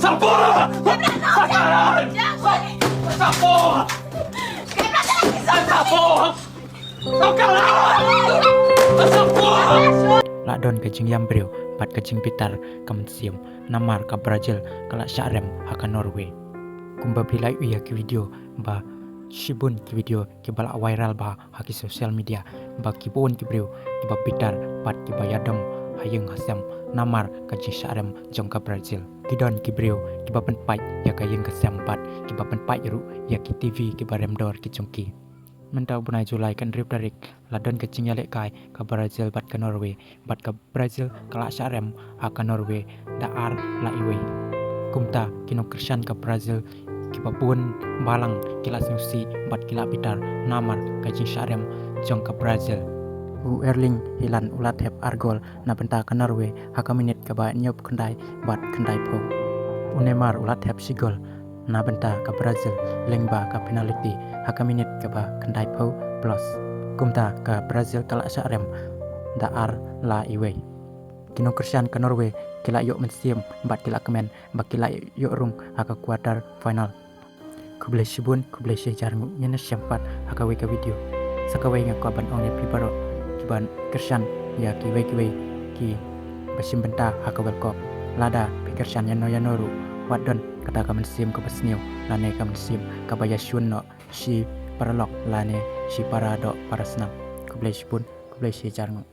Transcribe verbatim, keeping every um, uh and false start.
La don ka jingïam briew bad ka jingbitar ka mynsiem namar ka Brazil ka la shah rem ha ka Norway. Kumba phi la ïohi ïa ki video ba shibun ki video kiba la viral bha ha ki social media ba ki bun ki briew kiba bitar bad kiba ïadom ha ïing ha sem namar ka jingshah rem jong ka Brazil. Ki don ki briew kiba pynpait ïa ka ïing ka sem bad kiba pynpait ruh ïa ki T V kiba rem dor ki jong ki. Mynta u bnai July ka hynriew tarik la don ka jingïalehkai ka Brazil bad ka Norway bad ka Brazil ka la shah rem ha ka Norway da ar la iwei. Kumta ki nongkyrshan ka Brazil kiba bun balang ki la sngewsih bad ki la bitar namar ka jingshah rem jong ka Brazil. U Erling Haaland u la thep ar gol na bynta ka Norway ha ka minit kaba hynñiewphew khyndai bad khyndaiphew. U Neymar u la thep shi gol na bynta ka Brazil lyngba ka penalty ha ka minit kaba khyndaiphew plus. Kumta ka Brazil ka la shah rem da ar la iwei. Ki nongkyrshan ka Norway ki la ïoh mynsiem bad ki la kmen ba ki la ïoh rung ha ka quarter final. Khublei shibun, khublei shihajar nguh. Ngin ïashem pat ha kawei ka video. Sa kawei nga kwah ban ong ïa phi baroh kiba kyrshan ïa kiwei kiwei kiba shim bynta ha ka World Cup. Lada phi kyrshan ïano ïano ruh, wat don kata ka mynsiem kaba sniew lane ka mynsiem kaba ïashun noh shi paralok lane shi paradoh parasnam. Khublei shibun, khublei shihajar nguh.